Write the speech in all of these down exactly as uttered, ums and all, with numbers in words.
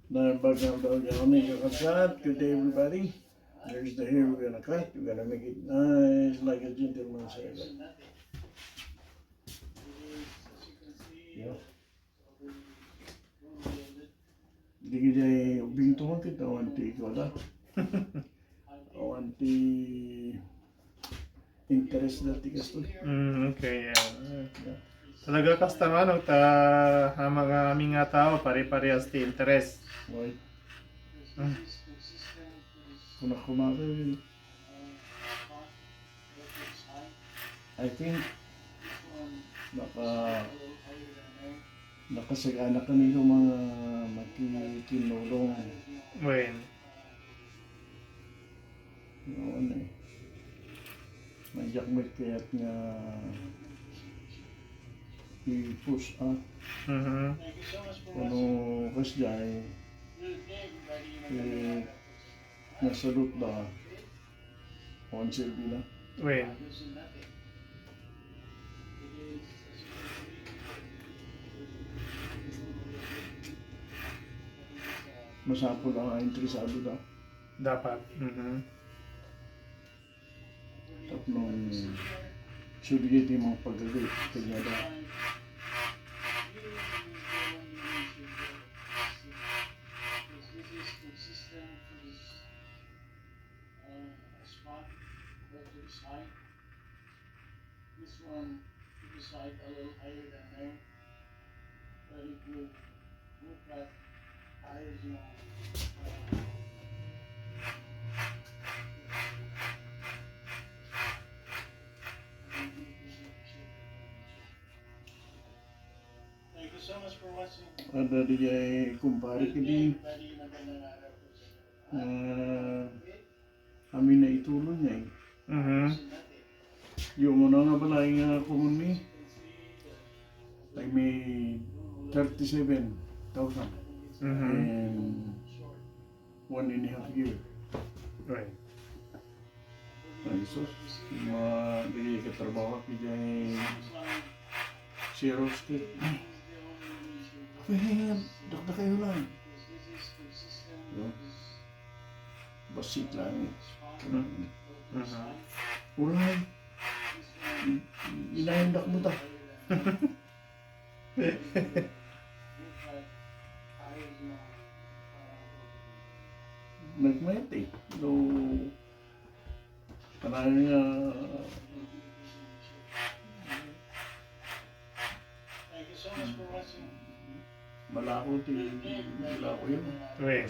Naimbag nga aldaw, kakabsat. Good day, everybody. Here's the hair we're gonna cut. We're gonna make it nice like a gentleman's haircut. Yeah. Di gid ay ubing to, kita awan ti kuada. Awan ti interest dati kastoy. Mm, okay, yeah. Yeah. Talaga, kasta nga, no, ta, ha, mga amin nga tao, pare-parehas ti interest. Right. Mm. Kuna-kuna kay, I think, naka-, nakasagana kami nga mga makikinulong. Wen. Noon eh. Maydiak met kayat nga i-push up. Mhm. Kano kasdiay, eh, nasalot da. Awan silbi na. Wen. Masapul a interesado da. Dapat. Mhm. Tapno, sudigi ti mga paggawi, kanya da. This one, to the side, a little higher than there. But it will move back higher, you know. Thank you so much for watching. Ada di ay kumpare kidi. Everybody, magandang araw po sa inyo. Ah, Amin na ituloy niya eh. Mhm. Yung muna nga balay nga kumun mi, ay may thirty-seven thousand. Mhm. And one and a half year. Right. Ay, sus, ma-, di ka trabaho, kaya Xerox kit. Ape, dakdakayo lang. No? Bassit lang. Mhm. Uray. Inayon dakmo ta. Nagmayat eh. No. Kanang, ah, malako ti, malako yun. Wen.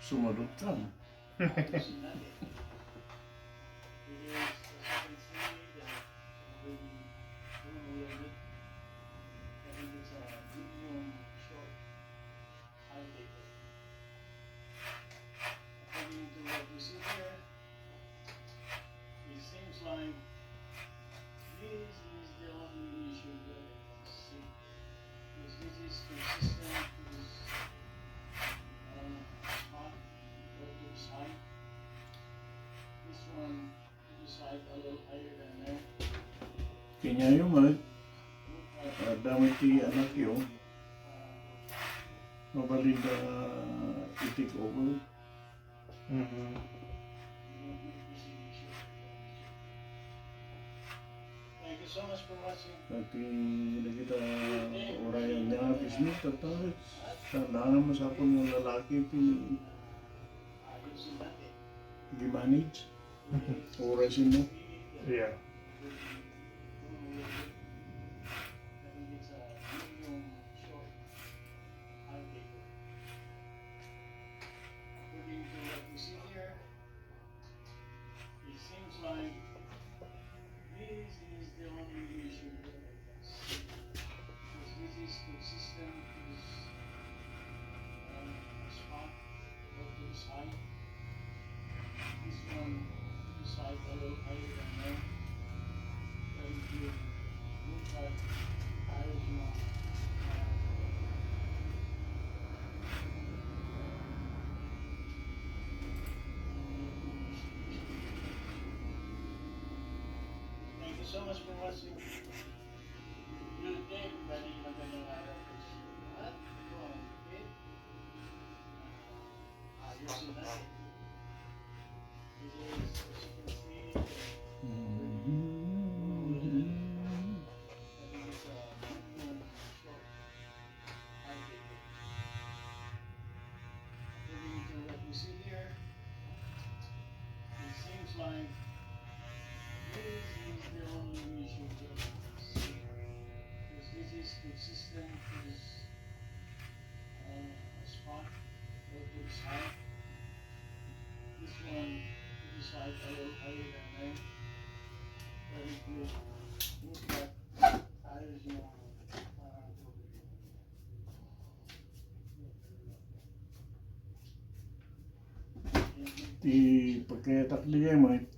Sumadot ka. According to what we see here, it seems like this is the only issue that I can see. Because this is consistent with, uh, spot, what looks like. This one, Kaniayo met, ah, damo ti anak yo. Mabalin da i-take over. Mhm. Dagiti dagita uray ania nga business, tatta, saan nga masapul nga lalaki ti gi-manage. Oras yun, no? Yeah. According to what we see here, it seems like this is the only issue. This is consistent with, uh, a spot, but to the side. This one, to the side, a little higher than there. Very good. Look like higher than, uh, Thank you so much for watching. Good day, everybody. Magandang araw po sa inyo lahat. Ito According to what we see here, it seems like this is the only issue that we see. Because this is consistent to this, uh, spot, or to the side. This one, to the side, a little higher than mine. But it looks, looks like there is no, uh, Ti pagkayatak di kay Mike,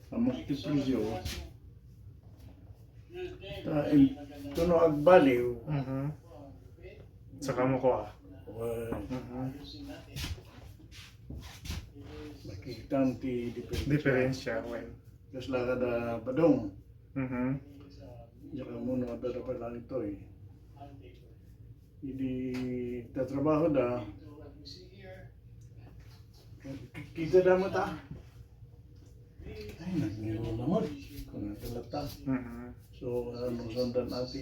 amas ti presyo. Ta, in, tuno agbaliw. Mhm. Saka mo kuha. Well, Mhm. Makita ti diferensya. Diferensya, well. Kasla kada badong. Mhm. Diak ammo no adda pay laeng toy. Idi tatrabahoda, ki-, kitada met a. Ay, nagngiro na met. Kunada latta. Mhm. So, ano, sundan a ti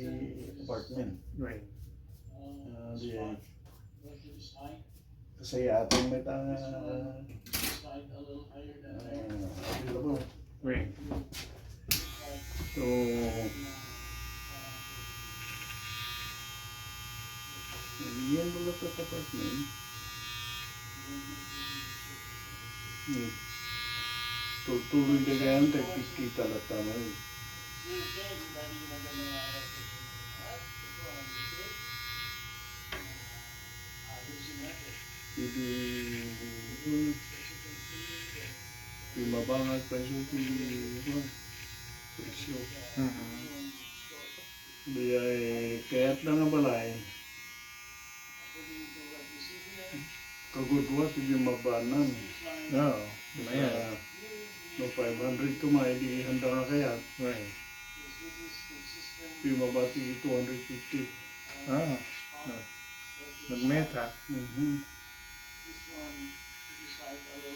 apartment. Right. Ah, di, Kasayatan met a, ah, available. Wen. So, yan pala iti apartment. Hmm. Tultuloy na kaya ang tagkikita na taman. Idi, hmm, bimaba nga presyo ti, ano, presyo. Mhm. Di ay kayat na nga balay. Kagudua ti bimabanan. Oo, mayat. Sa, no, five hundred koma, di handa nga kayat. Right. Bimaba ti two hundred fifty. Ah, ah. Nagmeta. Mhm.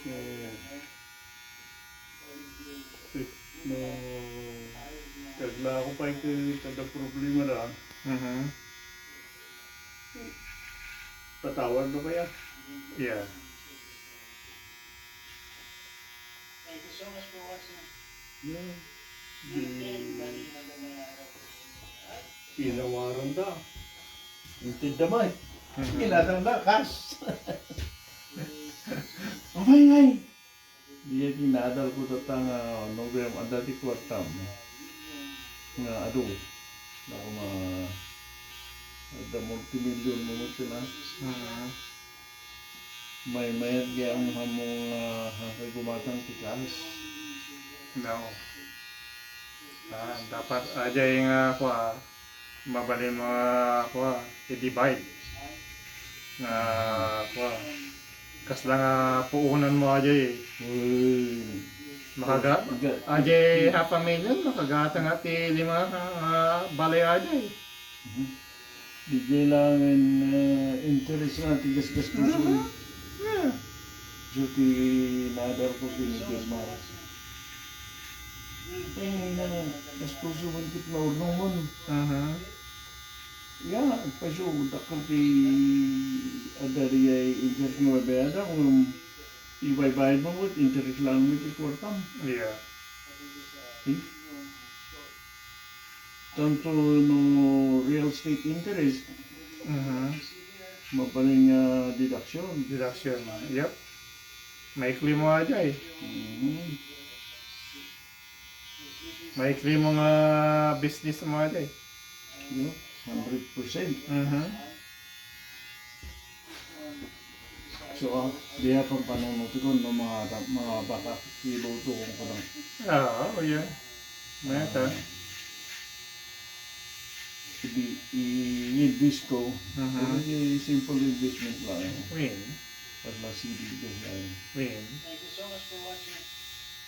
Eh, eh, no, kagla ko pay ket adda problema da. Mhm. Patawag na kaya? Yeah. Thank you so much for watching. Yeah. Good day, everybody. Magandang araw po sa inyo lahat. Pinawaran da. Intid da, Mike. Mhm. Pinatang da, kas. Amay, ay. Diay kinadal ko data nga November, adda ti kuartam nga adu. Ako ma, adda multimilyon mo mo sila. Mhm. Maymayat gayam ammo nga, ah, kay gumatang ti kas. No. Ah, dapat ajay nga, kua, mabalin mo nga, kua, i-divide. Nga, kua, kasla nga puonan mo ajay. Uy. Makaga-, Ga-, ajay half a million, makagatang nga ti lima nga balay ajay. Mhm. Diay laeng, eh, interest nga ti gasgastuson. Mhm. Yeah. Diay ti naadal ko ken ni Germar. Eh, na, gastuso man ket maurnongon. Mhm. Ya, paso, dakkel ti adda diay interest nga babayadam, ngem ibaybayad mo met, interest laeng met ti kuartam. Yeah. Eh? Tanto no real estate interest, Mhm. mabalin nga deduction. Deduction, yep. Maikli mo ajay. Mhm. Maikli mo nga business mo ajay. Yep, hundred percent. Mhm. So, ah, diay panpanunotkon no mga, mga baka ti luto kong kunang. Ah, oh, yeah. Mayat, ah. Idi, i-invest ko, Mhm. Pero di simple investment lang. Wen. Para mas hindi lang. Wen.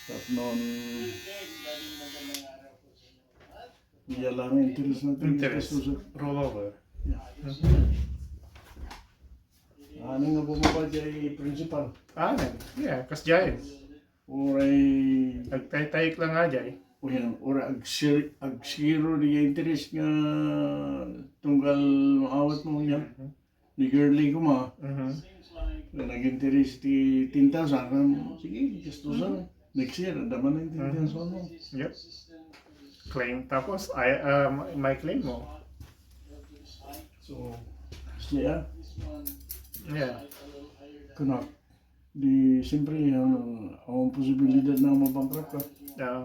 Tapnon, iya lang interest na Interest. Rollover. Yeah. Mhm. Ano nga bumaba Jay principal. Ah, yeah, kas Jay. Uray, agtaytayek lang nga, Jay. O yan, uray agsir-, agsiro di interest nga tunggal maawat mo niya. Mhm. Ni girly ko ma. Mhm. Nga nag-interest ti ten thousand, kan, sige, gastusan. Mhm. Next year, adaman na yung ten thousand mo. Yep. Claim. Tapos, ay, ah, may, may claim mo. So, siya. Yeah. Kuna, di, siyempre, ang, ang posibilidad na mabankrupt ka. Oo.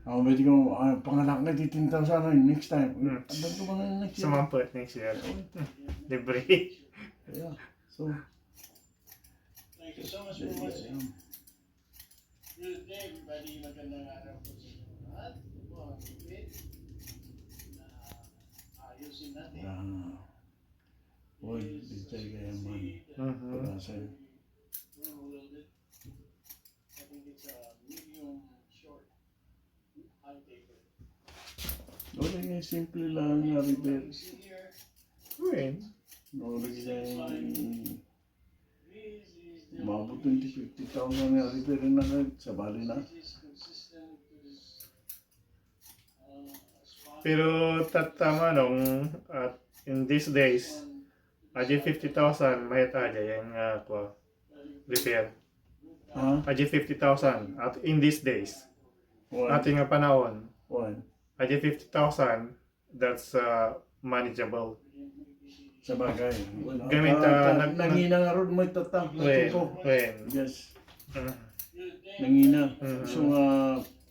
Ang pwede ko, ah, panganak na di ten thousand na yun, next time. Hmm. Ang ko ba na next year? Sumampot next year. Libre. Yeah. So, just, uh, yeah. Good day, everybody. Magandang araw po sa inyo lahat. Ito po ang gupit na ayusin natin. Ah. Uy, di tayo kaya man. Mhm. Pag-asa yun. Roll a little bit. I think it's a medium short. I'll take it. Wala nga, simple lang nga repair. Uy. No, lagi na yung umabot twenty, fifty thousand nga repair na, sabali na. Pero tatta, Manong, at in these days, aja fifty thousand, mayat aja yan nga, kwa, repair. Ha? Aja fifty thousand, at in these days, Why? Ating nga panahon, Why? Aja fifty thousand, that's, uh, manageable. Sabagay. Gamit, ah, ah, nag-, nangina nga rod mo itata. Wen, wen. Yes. Mm. Nangina. Mm. So nga,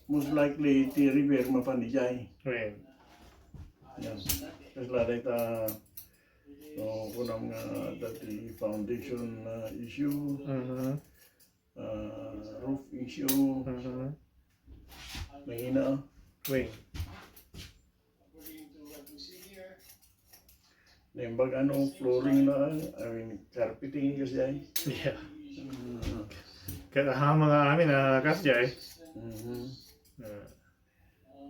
most likely, ti repair mapanijay. Wen. Yan. Kasi lahat ita, no, kunam nga dati foundation, ah, issue. Mhm. Ah, roof issue. Mhm. Nangina. Wen. Naimbag ano, flooring na, I mean, carpeting kasi ay. Yeah. Mm. Kaya ha, mga amin, ah, kas jay. Mhm. Ah.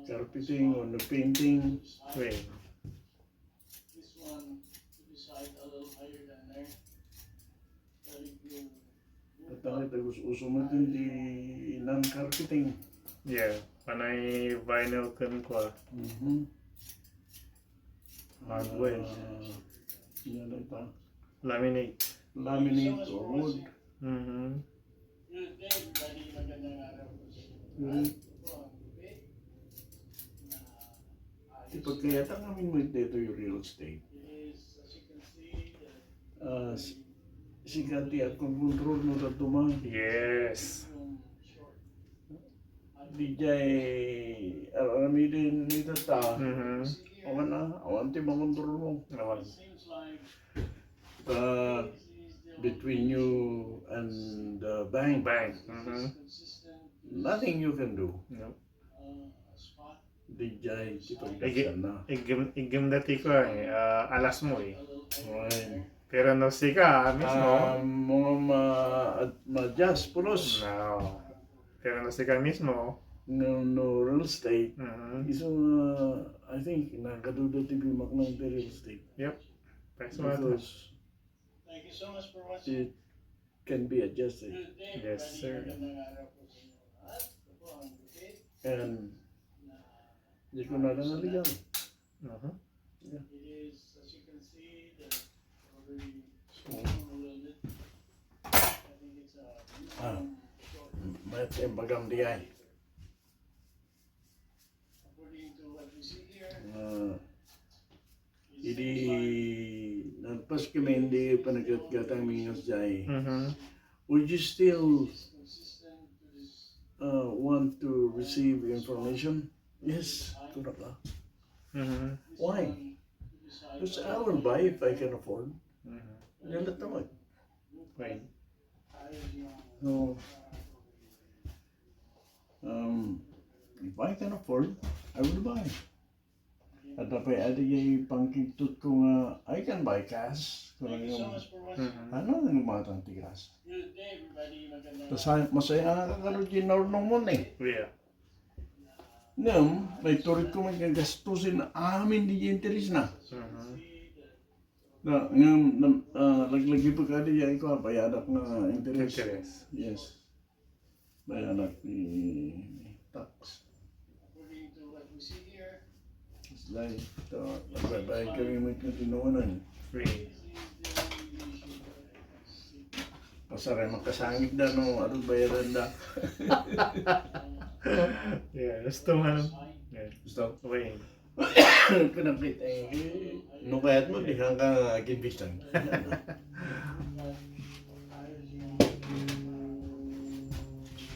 Carpeting o no painting. Wen. At ang ito, us-, uso mo din di non-carpeting. Yeah, panay vinyl ken kwa. Mhm. Hardwood. Ah, yan na ito. Laminate. Laminate or wood. Mhm. Mhm. Ipagkayatan kami mo dito yung real estate. Ah, si-, sika ti agkonkontrol mo daduma. Yes. Di jay, ar-, aramiden ni tata. Mhm. Awan na, awan ti makontrol mo. Awan. Uh, between you and the bank. Bank. Mhm. Nothing you can do. Nope. Di jay ti pagdaksan na. Igem, igem dati ko, eh, ah, alas mo, eh. Right. Pero no sika mismo. Ah, mga ma-, ad-, ma-adjust, pulos. No. Pero no sika mismo. No, no real estate. Mhm. Isu nga, I think, nakaduda ti bimaknang ti real estate. Yep. Thanks, Martha. Because it can be adjusted. Yes, sir. And di ko na lang naligaw. Uh-huh. Yeah. So, ah, may bagam di ay. Ah, idi nagpas kami, hindi pa naggatgatang mingas jay. Mhm. Would you still, uh, want to receive information? Yes, correct, ah. Mhm. Why? Because I will buy if I can afford. Mhm. Yan lang naman. Right. No. Um, if I can afford, I will buy. At apay, adi jay pangkigtot ko nga, I can buy gas. Kung ano yung, mhm, ano ang umatang ti gas? Tas, masaya nga ka, ano, ginarunong mo ni? Yeah. Ngem, may turit ko man nga gastusin amin di interes na. Mhm. Na, ngem, nam-, ah, laglagi pa kadi ya ikaw, bayadak nga interest. Interest. Yes. Bayadak ti tax. It's like, uh, nagbabayad kami mo iti tinuonan. Free. Pasaray makasangit da no, ano bayaran da. Yeah, gusto man. Yeah. Gusto? Okay. Kunam kit, eh, no kayat mo, di ka nga aginbisan.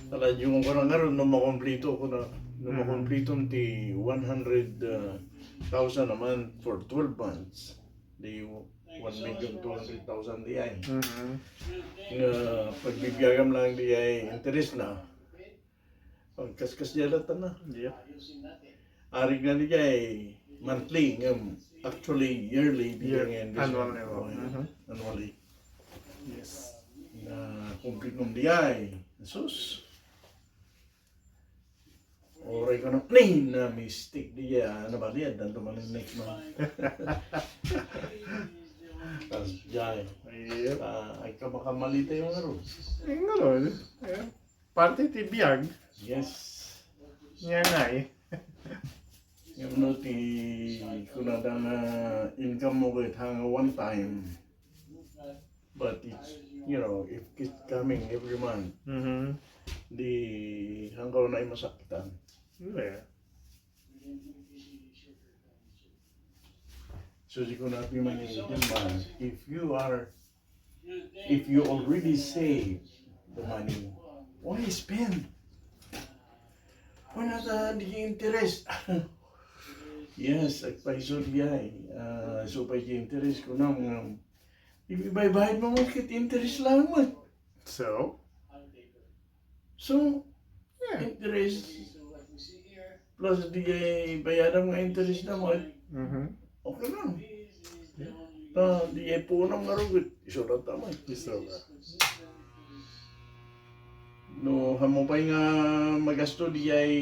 Talaga yung ko na nga ron, no makomplito ko na, no makomplito ti one hundred thousand a month for twelve months, di one million two hundred thousand di ay. Mhm. Nga pagbibiagam lang di ay interest na. Pagkaskas niya lahat na. Yep. Arig na di ay monthly, ngem actually yearly, di Year, nga investment. Annual na yun. Oh, yeah. Mhm. Annually. Yes. Na kumplitong di ay. Sus. Oray ko na, ni, na mistake di ay, ah, nabaliad, dan tumanin next month. Tas di ay. Yep. Ah, ay ka baka malita yung aro. Yung aro, eh. Parte ti biag. Yes. Nga nga eh. Yung no, ti, kunada nga income mo kahit hanga one time. But it's, you know, if it's coming every month, Mhm. di hanggaw na masaktan. Yeah. So, di ko na pi-, man, if you are, if you already save the money, why spend? Why not, uh, di interest? Yes, agpaiso di ay. Ah, so, pay di interest ko na, um, ibaybayad mo, kit interest lang mo. So? So, Yeah. Interest plus di ay bayadam nga interest na mo, eh. Mhm. Okay lang. Ta, di ay punam nga rugot. Isurat ta mo, eh. Isurat. No, hamo pay nga magasto di ay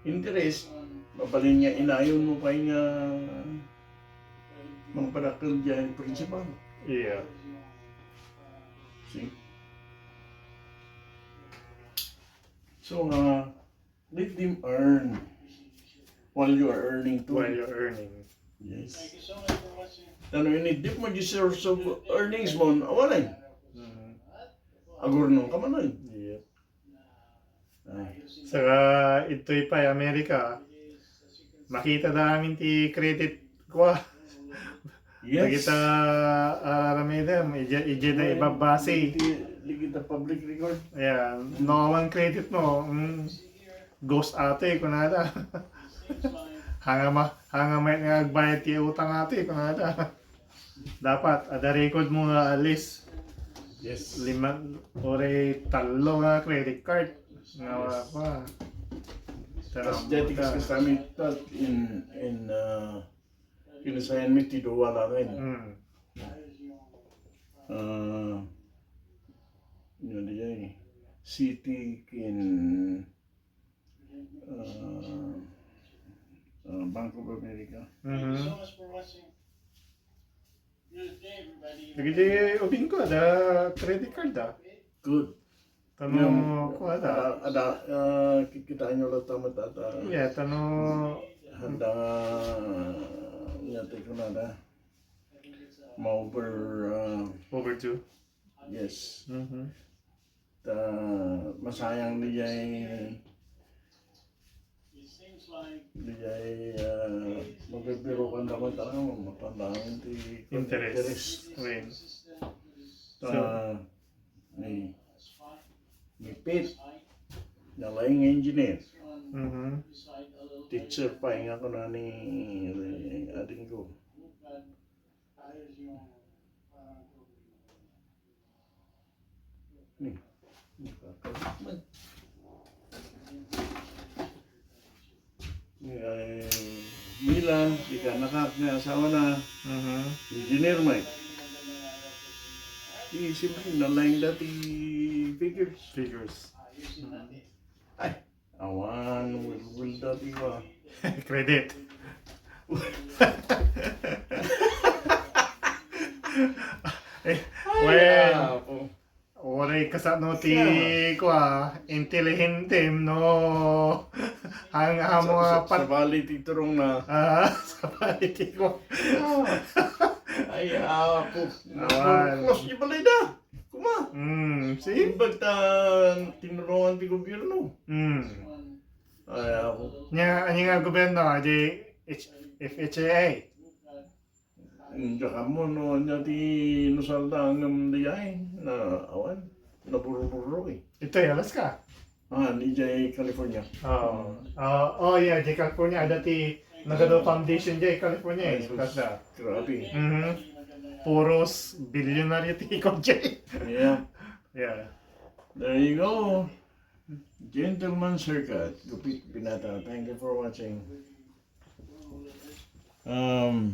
interest, mabalin nga inayon mo pay nga mangpadakkel di ay principal. Yeah. See? So, uh, let them earn while you are earning too. While you're earning. Yes. Tano ini, di mo di source of earnings mo, awalan. Mhm. Agurno ka man, oy. Yep. Ay. Saka, itoy pa, Amerika, makita da amin ti credit ko, ah. Yes. Dagita, ah, aramidem, ije, ije da ibabase. Dagita, dagita public record. Yeah, no one credit mo. Mm. Ghost ate, kunada. Hanga ma, hanga may nga agbayad ti utang ate, kunada. Dapat, ada record mo nga at least Yes. lima, or tallo nga credit card. Nga Yes. pa. Tas Tanong dati mo ka. Kas kami, tas in, in, uh, Kinasayan mi ti dua laeng. Mm. Ah, ano di ay? Citi ken, ah, ah, Bank of America. Mhm. Dagiti ubing ko, ada credit card, ah. Good. Tano, Ngem, kuan, ada, ada, ah, kikitaenyo latta met, ah, Yeah, tano handa nga, nga ti kunada, ma-over, ah, Over two? Yes. Mhm. Ta, masayang ni jay, ni jay, ah, mabibirukan naman talaga, mapandangan ti Interest. Interest. Wait. Ta, So, ni, ni Pete, nalaing nga engineer. Mhm. Teacher pa, nga ko na ni, ni ading ko. Ni, ni, Ni, ay, Mila, di ka nakak nga asawa na. Mhm. Engineer, Mike. Di, siyempre, nalaing dati figures. Figures. Mhm. Ay, awan, will, will dati ba? Credit. Eh, well, ah, oh. Uray kasano ti, kua, intelihentem no. Ang amo sa, sa, pat- sabali ti turong na. Ah, sabali ti ko. Ah. Ay, ako. Awan. Close di balay da. Kuma. Mm, see? Imbag ta tinulungan ti gobyerno. Mm. Ay, ako. Nya, anya nga gobyerno, di H-, F H A. Diak ammo no ania ti inusarda ngem diay na awan, naburro-burro eh. Itoy Alaska? Ah, ni jay California. Oo. Ah, oh, yeah, jay California. Ada ti Nagado Foundation jay California eh. Ay, sus, grabe. Mhm. Puros billionaire ti ikon jay. Yeah. Yeah. There you go. Gentleman Circuit, Gupit Binata. Thank you for watching. Um,